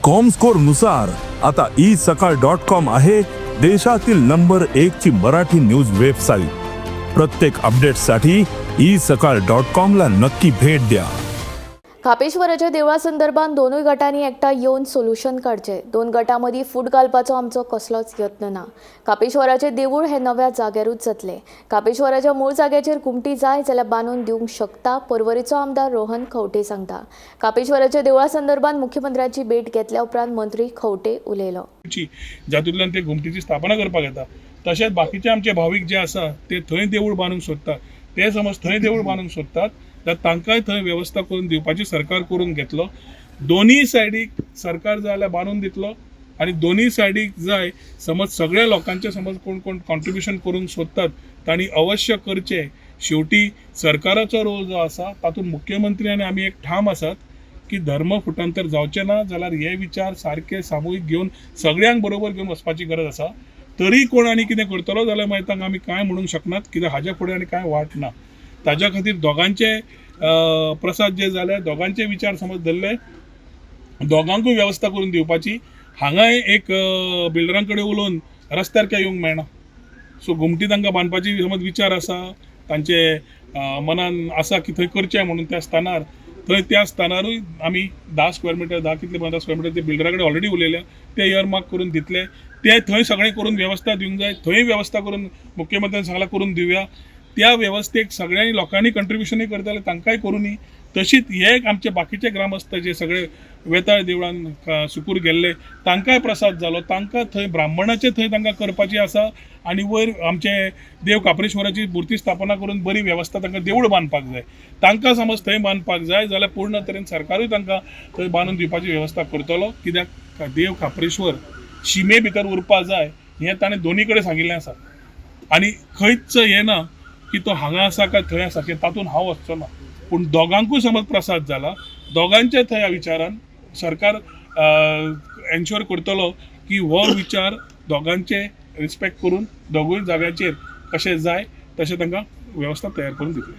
Comscore नुसार आता E सकाळ डॉट कॉम आहे देशातील नंबर एक ची मराठी न्यूज वेबसाईट. प्रत्येक अपडेटसाठी ई सकाळ डॉट कॉम ला नक्की भेट द्या. खापेश्वराच्या देवळा संदर्भात दोनूय गटांनी एकठांय येवन सोल्युशन काडचें. दोन गटां मदीं फूट घालपाचो आमचो कसलोच यत्न ना. खापेश्वराचें देवूळ हें नव्या जाग्यारूच जातलें. खापेश्वराच्या मूळ जाग्याचेर घुमटी जाय जाल्यार बांदून दिवंक शकता, पर्वरीचो आमदार रोहन खंवटे सांगता. खापेश्वराच्या देवळा संदर्भात मुख्यमंत्र्यांची भेट घेतल्या उपरांत मंत्री खंवटे उलयलो. ची जातूंतल्यान ते घुमटीची स्थापना करपाक येता. तशेंच बाकीचे आमचे भावीक जे आसा ते थंय देवूळ बांदूंक सोदतात, ते समज थंय देवूळ बांदूंक सोदतात जाल्यार तांकांय थंय वेवस्था करून दिवपाची सरकार करून घेतलो. दोनूय सायडीक सरकार जाय जाल्यार बांदून दितलो आनी दोनूय सायडीक जाय समज सगळ्या लोकांचे समज कोण कोण कॉन्ट्रिब्युशन करूंक सोदतात तांणी अवश्य करचें. शेवटी सरकाराचो रोल जो आसा तातूंत मुख्यमंत्री आनी आमी एक ठाम आसात की धर्म फुटांतर जावचें ना जाल्यार हे विचार सारके सामुहीक घेवन सगळ्यांक बरोबर घेवन वचपाची गरज आसा. तरी कोण आनी कितें करतलो जाल्यार मागीर तांकां आमी कांय म्हणूंक शकनात, कित्याक हाज्या फुडें आनी कांय वाट ना. ताज्या खातीर दोगांचे प्रसाद जे जाले, दोगांचे विचार समज धरले, दोगांकूय वेवस्था करून दिवपाची. हांगाय एक बिल्डरां कडेन उलोवन रस्त्यार काय येवंक मेळना. सो घुमटी तांकां बांदपाची समज विचार आसा, तांचे मनान आसा की थंय करचें म्हणून, त्या स्थानार थंय त्या स्थानारूय आमी 10 स्क्वेअर मिटर, 10 कितले 15 स्क्वेअर मिटर ते बिल्डरा कडेन ऑलरेडी उलयल्या. ते इयर मार्क करून दितले. ते थंय सगळें करून वेवस्था दिवंक जाय. थंय वेवस्था करून मुख्यमंत्र्यान सांगलां करून दिवया. त्या वेवस्थेक सगळ्यांनी लोकांनी कंट्रिब्युशनूय करताले, तांकांय करुनी. तशीच हे आमचे बाकीचे ग्रामस्थ जे सगळे वेताळ देवळान सुकूर गेल्ले, तांकांय प्रसाद जालो. तांकां थंय ब्राह्मणाचे थंय तांकां करपाची आसा आनी वयर आमचे देव काप्रेश्वराची मुर्ती स्थापना करून बरी वेवस्था तांकां देवूळ बांदपाक जाय. तांकां समज थंय बांदपाक जाय जाल्यार पूर्ण तरेन सरकारूय तांकां थंय बांदून दिवपाची वेवस्था करतलो, कित्याक देव खाप्रेश्वर शिमे भितर उरपा जाय हें ताणें दोनी कडेन सांगिल्लें आसा. आनी खंयच हें ना की तो हांगा आसा काय थंय आसा की तातूंत हांव वचचो ना. पूण दोगांकूय समज प्रसाद जाला, दोगांच्या थंय ह्या विचारान सरकार एन्श्योर करतलो की हो विचार दोगांचे रिस्पेक्ट करून दोगूय जाग्याचेर कशें जाय तशें तांकां वेवस्था तयार करून दितले.